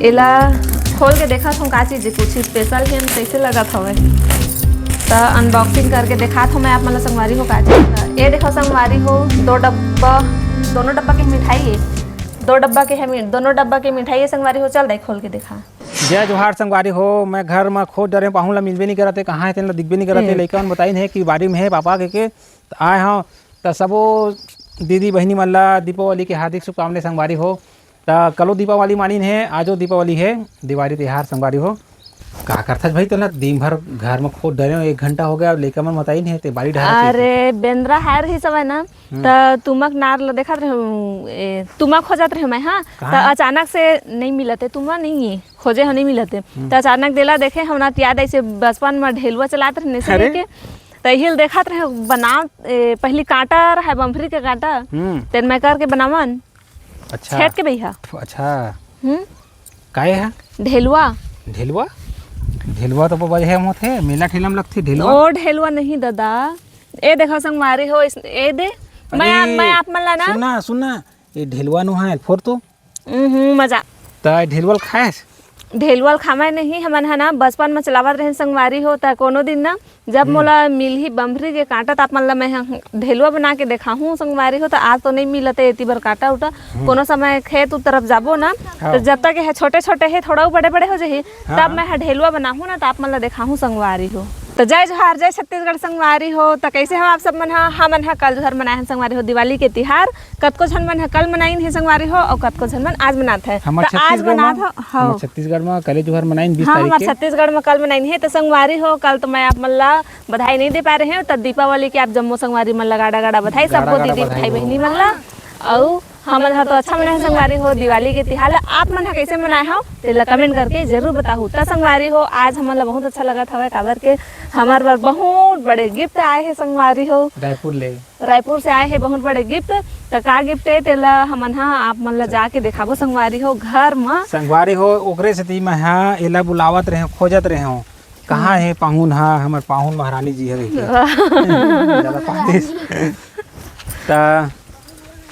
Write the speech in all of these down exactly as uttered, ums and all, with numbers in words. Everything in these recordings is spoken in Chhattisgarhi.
एला खोल के देखत हूँ का चीज, कुछ स्पेशल हे, कइसे लगत हवय। त अनबॉक्सिंग करके देखात हूँ मैं आप मन ला संगवारी हो का चीज। त ए देखो संगवारी हो, दो डब्बा, दोनों डब्बा के मिठाई हे, दो डब्बा के हे मि-, दोनों डब्बा के मिठाई हे संगवारी हो। चल दाई खोल के देखा। जय जोहार संगवारी हो, मैं घर म खोज डरे हूँ, पाहुन ला मिलबे नहीं करत हे, कहाँ हे तेन ला दिखबे नहीं करत हे। हम्म। लइका मन बताइन हे कि बारी में हे पापा के, के त आए हव। त सबो दीदी बहिनी मन ला दीपावली के हार्दिक शुभकामना संगवारी हो। त कलो दीपावली मानिन हे, आजो दीपावली हे, दिवाली तिहार संगवारी हो। का करथस भाई, तोला दिन भर घर म खोज डरे हो, एक घंटा हो गया, अब लइका मन बताइन हे, ते बारी डहर अरे, बेंदरा हार ही समय ना, हम्म। त तुमक नार ल देखत रहे, ए, तुमा खोजत रहे मैं, हाँ, कहाँ त हे? अचानक से नहीं मिलत हे, तुमा नहीं हे, खोजे हो नहीं मिलत हे। हम्म। त अचानक देला देखे, हमला त याद आइसे बचपन म ढेलुआ चलात रहे, अरे। के त इही ल देखत रहे, बनाव, ए, पहिली कांटा रहे, बमफरी के कांटा, हम्म। तेन मैं करके बनावन। अच्छा। छेद के भैया। अच्छा। हम्म। काय हे? ढेलुआ। ढेलुआ? ढेलुआ तो बबा हे, मोथे, मेला ठेला में लगथे ढेलुआ। ओ ढेलुआ नहीं दादा, ए देखो संगवारी हो, इस, ए दे, मैं आप, अरे, मैं आप मन ला ना। सुनना, सुनना, ये ढेलुआ नो हे, फोर तो। हम्म, मजा। त ढेलुआ ल खाएस? ढेलुआ ल खावे नहीं, हमन ह ना बचपन म चलावत रहेन संगवारी हो, त कोनो दिन ना जब हम्म। मोला मिलही बमफरी के कांटा, त आप मन ल मैं ह ढेलुआ बना के देखाहूं संगवारी हो। त आज तो नहीं मिलत हे एती बर कांटा उटा, हम्म। कोनो समय खेत उत तरफ जाबो ना, हाँ। त जब तक ये छोटे-छोटे हे, थोड़ा बड़े-बड़े हो जाही, हाँ। तब मैं ह ढेलुआ बनाहूं ना, त आप मन ल देखाहूं संगवारी हो। त जय जोहार, जय छत्तीसगढ़ संगवारी हो। त कइसे हो आप सब मन ह? हमन ह कल जोहार मनाए हन संगवारी हो दिवाली के तिहार। कतको झन मन ह कल मनाइन हे संगवारी हो, अउ कतको झन मन आज मनात हे। हमर त आज छत्तीसगढ़ मनात म, हो, हो। हमर छत्तीसगढ़ म कले जोहार मनाइन बीस हाँ, तारीख हमर के। छत्तीसगढ़ म कल मनाइन हे। त संगवारी हो, कल तो मैं आप मन ला बधाई नहीं दे पाए रहे हूँ, त दीपावली के आप जम्मो संगवारी मन ला गाड़ा गाड़ा बधाई, गाड़ा सबो गाड़ा दीदी बधाई भाई हो। बहिनी मन ला। अउ हमन ह तो अच्छा मनाए हन संगवारी हो दिवाली के तिहार ला। आप मन ह कइसे मनाए हो, तेला कमेंट करके जरूर बताहू। त संगवारी हो, आज हमन ला बहुत अच्छा लगत हवय, काबर के हमर बर बहुत बड़े गिफ्ट आए हे संगवारी हो। रायपुर ले। रायपुर से आए हे बहुत बड़े गिफ्ट। त का गिफ्ट हे, तेला हमन ह आप मन ल जाके देखाबो संगवारी हो घर म। संगवारी हो, ओकरे सेती मैं ह एला बुलावत रहे हूँ, खोजत रहे हूँ, कहाँ हम्म। हे पाहुन ह, हमर पाहुन महारानी जी ह कहिके। वाह। ज्यादा पातिस। त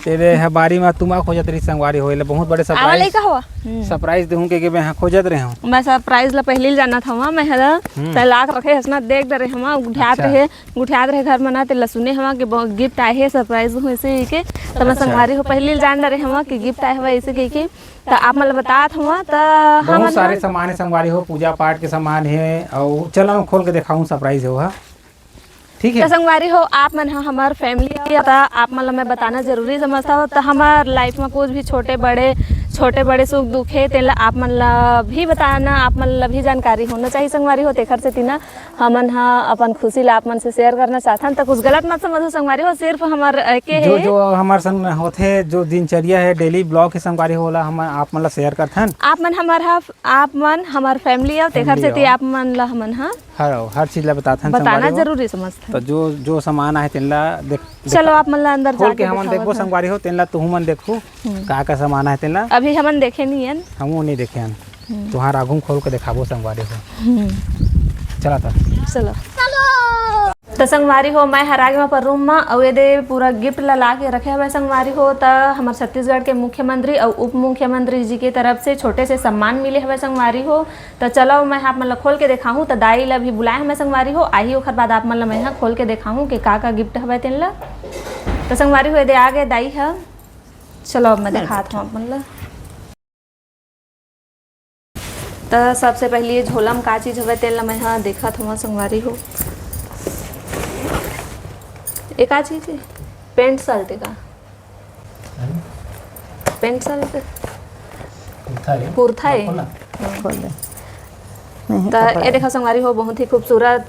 तेरे ह बारी म तुमा खोजत रही संगवारी हो, एला बहुत बड़े आवा सरप्राइज, लइका हो। हम्म। सरप्राइज देहूँ कहिके मैं ह खोजत रहे हूँ। मैं सरप्राइज ला पहिली ल जानत हवं, मैं ह हम्म। तैं लाख रखे हस ना, देख डरे हवं, उठियात अच्छा। रहे। गुठियात रहे घर म ना, तेला सुने हवं कि ब-, गिफ्ट आए हे, सरप्राइज हो ऐसे कहिके। त मैं अच्छा। संगवारी हो पहिली ल जान डरे हवं कि गिफ्ट आए हवय ऐसे कहिके। त आप मन ल बतात हवं, त बहुत हमन सारे ह सामान हे संगवारी हो, पूजा पाठ के सामान हे, अउ चलो मैं खोल के देखाहूँ सरप्राइज हे ओहा। ठीक हे। त संगवारी हो, आप मन ह हमर फैमिली हे, त आप मन ल मैं बताना जरूरी समझथव। त हमर लाइफ म कुछ भी छोटे बड़े, छोटे बड़े सुख दुख हे, तेला आप मन ल भी बताना, आप मन ल भी जानकारी होना चाहिए संगवारी हो। तेखर सेती ना हमन ह अपन खुशी ला आप मन से शेयर करना चाहथन, त कुछ गलत मत समझो संगवारी हो, सिर्फ हमर एके जो, हे। जो हमर संग होथे, जो दिनचर्या हे, डेली ब्लॉग हे संगवारी हो, ओला हम आप मन ला शेयर करथन। आप मन हमर ह, आप मन हमर फैमिली हो, तेखर फैमिली सेती हो। आप मन ला हमन ह हर, हर चीज ला बताथन बताना संगवारी हो। जरूरी समझथन। त जो, जो सामान आहे तेन ला देख, चलो, देखा-, आप मन ला अंदर खोल जाके के हमन देखावत देखबो हन। संगवारी हो, तेन ला तुहू मन देखहू, हम्म। का, का सामान आहे तेन ला। अभी हमन देखे नहीं हन। हमू नहीं देखे हन। हम्म। तुहार आघू म खोल के देखाबो संगवारी हो। हम्म। चला त। चलो। त संगवारी हो, मैं हर आगे म अपन रूम म, अउ एदे पूरा गिफ्ट ला ला के रखे हवय संगवारी हो। त हमर छत्तीसगढ़ के मुख्यमंत्री अउ उप मुख्यमंत्री जी के तरफ से छोटे से सम्मान मिले हवय संगवारी हो। त चलो, मैं आप मन ला खोल के देखाहूँ। त दाई ला भी बुलाए हवय संगवारी हो, आही ओखर बाद आप मन ला मैं ह खोल के देखाहूँ कि का का गिफ्ट हवय तेन ला। त संगवारी हो, एदे आ गे दाई ह। चलो, अब मैं देखात हूँ आप मन ला। त सबसे पहिली ये झोला म का चीज हवय, तेन ल मैं ह देखत हवं संगवारी हो। ए का चीज हे? पैंट शर्ट हे का? अरे। Pant shirt? कुर्ता हे। कुर्ता हे। खोल ना। हाँ। खोल दे। नहीं, त कपड़ा ए हे। देखा संगवारी हो, बहुत ही खूबसूरत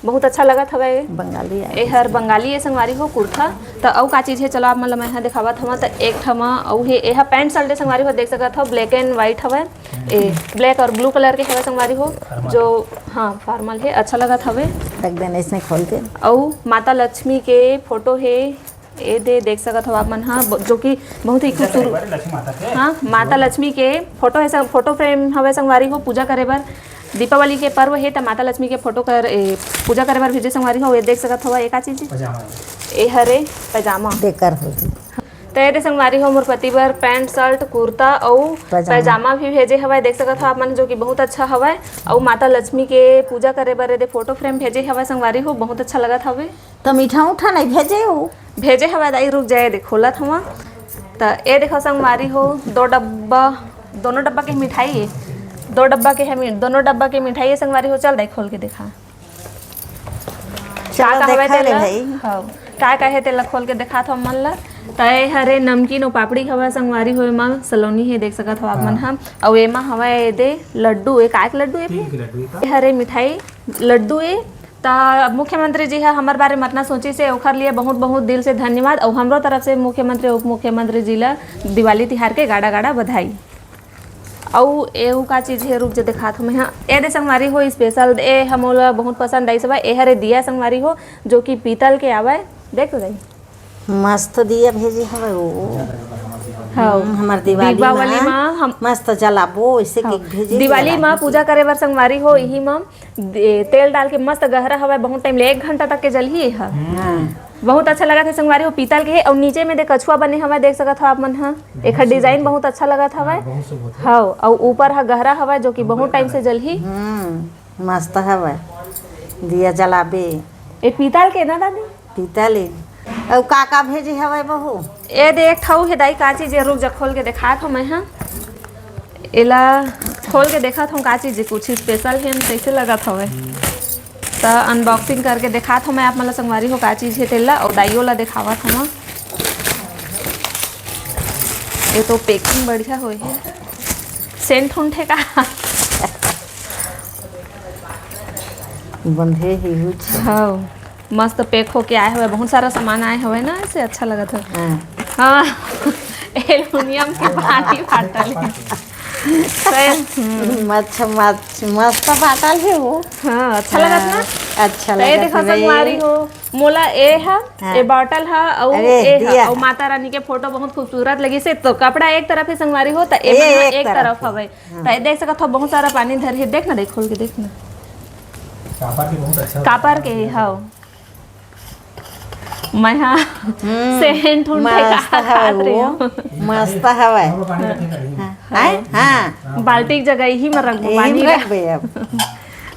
बहुत अच्छा लगत हवय। बंगाली आए एहर बंगाली ए संगवारी हो कुर्ता। त अउ का चीज हे, चलो आप मन ल मैं ह देखावत हवं। त एक ठमा अउ हे, एहा पैंट शर्ट ए संगवारी हो, देख सकत हव, black and white हवय। ए black और blue colour के हवय संगवारी हो, formal। जो, हाँ, formal हे, अच्छा लगत हवय। देख देना इसने खोल के। अउ माता लक्ष्मी के फोटो हे, ए दे देख सकत हव आप मन ह, ब-, जो कि बहुत ही खूबसूरत, लक्ष्मी माता के। हाँ, माता लक्ष्मी के फोटो हे, सब फोटो फ्रेम हवय संगवारी हो, पूजा करे बर। दीपावली के पर्व हे त माता लक्ष्मी के फोटो कर, ए, पूजा करे बर भेजे संगवारी हो। ए देख सकत हव, ए का चीज? पजामा। ए हरे पजामा। बेकार हो गई। त त ये दे संगवारी हो, मोर पति बर पैंट, शर्ट, कुर्ता अउ पैजामा। पैजामा भी भेजे हवय, देख सकत हो आप मन, जो कि बहुत अच्छा हवय। अउ माता लक्ष्मी के पूजा करे बर ये दे फोटो फ्रेम भेजे हवय संगवारी हो, बहुत अच्छा लगत हवे। त मीठा उठा नहीं भेजे हो? भेजे हवय दाई, रुक जाए, दे खोलत हवा। त ये देखो संगवारी हो, दो डब्बा, दोनों डब्बा के मिठाई है, दो डब्बा के है मी-, दोनों डब्बा के मिठाई है संगवारी हो। चल दाई, खोल के देखा। का चलो, का हवय देखा रे तेला? भाई। हव। का का हे तेला खोल के देखात हव मन ला। त ए हरे नमकीन अउ पापड़ी हवय संगवारी हो, एमा सलोनी हे, देख सकत हव आप मन हाँ। ह। अउ एमा हवय ए दे लड्डू, ए काय के लड्डू ए तिल फिर? के लड्डू ए का? ए हरे मिठाई लड्डू ए। त अब मुख्यमंत्री जी ह हमर बारे म अतना सोचिस हे, ओखर लिए बहुत बहुत दिल से धन्यवाद। अउ हमरो तरफ से मुख्यमंत्री, उप मुख्यमंत्री जी ला दिवाली तिहार के गाड़ा गाड़ा बधाई। अउ एहू का चीज हे, रुक जे देखात हूँ मैं। हाँ, ए दे संगवारी हो, स्पेशल ए ह मोला बहुत पसंद आइस हवय। ए हरे दिया संगवारी हो, जो कि पीतल के आवय। देख तो दाई। मस्त दिया भेजे हवय वो। हव। हम्म, हमर दिवाली दीपावली मा मा हम मस्त जलाबो, ऐसे हव। केक भेजे दिवाली हवय। मा पूजा करे बर संगवारी हो, इही मा दे-, तेल डाल के मस्त गहरा हवय, बहुत टाइम ले, एक घंटा तक के जलही ए ह। हाँ। बहुत अच्छा लगत हे संगवारी हो, पीतल के हे। अउ नीचे में दे कछुआ बने हवय, देख सकत हो आप मन ह। एखर डिजाइन बहुत अच्छा लगत हवय। हाँ, बहुत सुंदर। हव, अउ ऊपर ह गहरा हवय, जो कि बहुत टाइम से जलही। हम्म, मस्त हवय। दिया जलाबे। ए पीतल के ना दादी? पीतल ए। अउ का का भेजे हवय बहू? ए दे एक ठऊ हे दाई, का चीज ए, रुक जा, खोल के देखात हो मैं ह। एला खोल के देखत हूँ का चीज, कुछ स्पेशल हे न, कैसे लगत हवय। त अनबॉक्सिंग करके देखात हूँ मैं आप मन ला संगवारी हो का चीज हे तेला, अउ दाइयो ला देखावत हूँ। ये तो पैकिंग बढ़िया होए हे, सेंट उंट हे का? बंधे ही हुच। हाँ। मस्त पैक होके आए हवय, बहुत सारा सामान आए हवय ना, ऐसे अच्छा लगत हवय। हाँ। हाँ, एल्युमिनियम के पानी बाटल हे। सही, हम्म। मस्त, मस्त, मस्त बाटल हे वो। हाँ, अच्छा लगत ना? हाँ, अच्छा त ये लगत देखो हे भाई। संगवारी हो, मोला ए ह, हाँ। ए बॉटल ह, अउ अरे, ए ह, दिया। अउ माता रानी के फोटो बहुत खूबसूरत लगिस हे। तो कपड़ा एक तरफ हे संगवारी हो, त ए ए मन ह एक एक तरफ तरफ हे। हवय। हाँ। त ये देख सकत हो, बहुत सारा पानी धर हे। देख ना, देख, खोल के देख ना। कापर के बहुत अच्छा कापर के, हव। मैं हा हम्म, सेंट उंट मस्त हवय वो। मस्त हवय। हाँ। आय? हाँ। बाल्टी के जगह इही म रखबो, इही पानी म रखबे अब।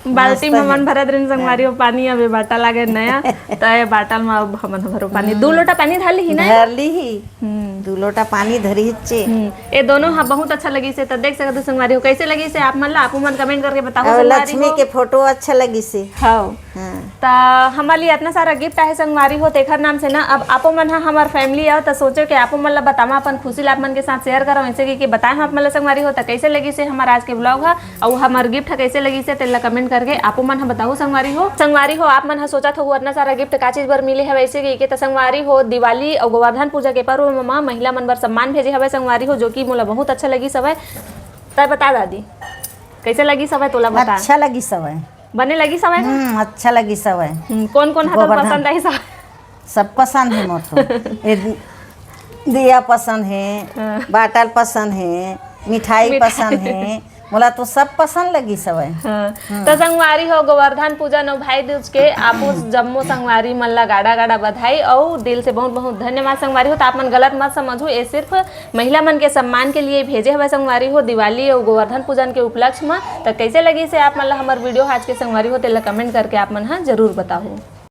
बाल्टी म मन भरत रहिन संगवारी हो, पानी अबे बाटल आगे नया, त ये बाटल म अब हमन भरो पानी। हम्म। दू लोटा पानी धर लिही ना? धर लिही। हम्म। दू लोटा पानी धरिचे। हम्म, ए दोनों ह बहुत अच्छा लगिस हे। त देख सकत हो संगवारी हो, कैसे लगिस हे आप मन ला, आपो मन कमेंट करके बताओ अउ संगवारी लक्ष्मी हो। के फोटो अच्छा लगिस हे। हव। हाँ। त हमर लिए अतना सारा गिफ्ट आहे संगवारी हो, तेखर नाम से ना अब आपो मन ह हमर फैमिली आव, त सोचो कि आपो मन ला बतावा, अपन खुशी ला आप मन के साथ शेयर करव, ऐसे कि, कि बताए हम आप मन ला संगवारी हो। त कैसे लगिस हे हमर आज के ब्लॉग ह? अउ हमर गिफ्ट ह कैसे लगिस हे, तेला कमेंट करके आपो मन ह बताहू संगवारी हो। संगवारी हो, आप मन ह सोचत हो अतना सारा गिफ्ट का चीज बर मिले हवय, ऐसे कहिके। त संगवारी हो, दिवाली अउ गोवर्धन पूजा के पर्व म महिला मन बर सम्मान भेजे हवय संगवारी हो, जो कि मोला बहुत अच्छा लगिस हवय। तय बता दादी, कैसे लगिस हवय तोला बता। अच्छा लगिस हवय। बने लगिस हवय ना? हम्म, अच्छा लगिस हवय। हम्म, कौन कौन ह तोला गोवर्धन। पसंद आइस हवय? सब पसंद हे मोर तो। ए दि-, दिया पसंद हे, हाँ। बाटल पसंद हे, मिठाई मिठाई। पसंद हे, मोला तो सब पसंद लगिस हवय। हाँ। हम्म। त संगवारी हो, गोवर्धन पूजन अउ भाई दूज के आपो जम्मो संगवारी मन ला गाड़ा गाड़ा बधाई अउ दिल से बहुत बहुत धन्यवाद संगवारी हो। त आप मन गलत मत समझहू, ये सिर्फ महिला मन के सम्मान के लिए भेजे हवय संगवारी हो, दिवाली अउ गोवर्धन पूजन के उपलक्ष्य म। त कैसे लगिस हे आप मन ला हमर वीडियो आज के संगवारी हो, तेला कमेंट करके आप मन ह जरूर बताहू।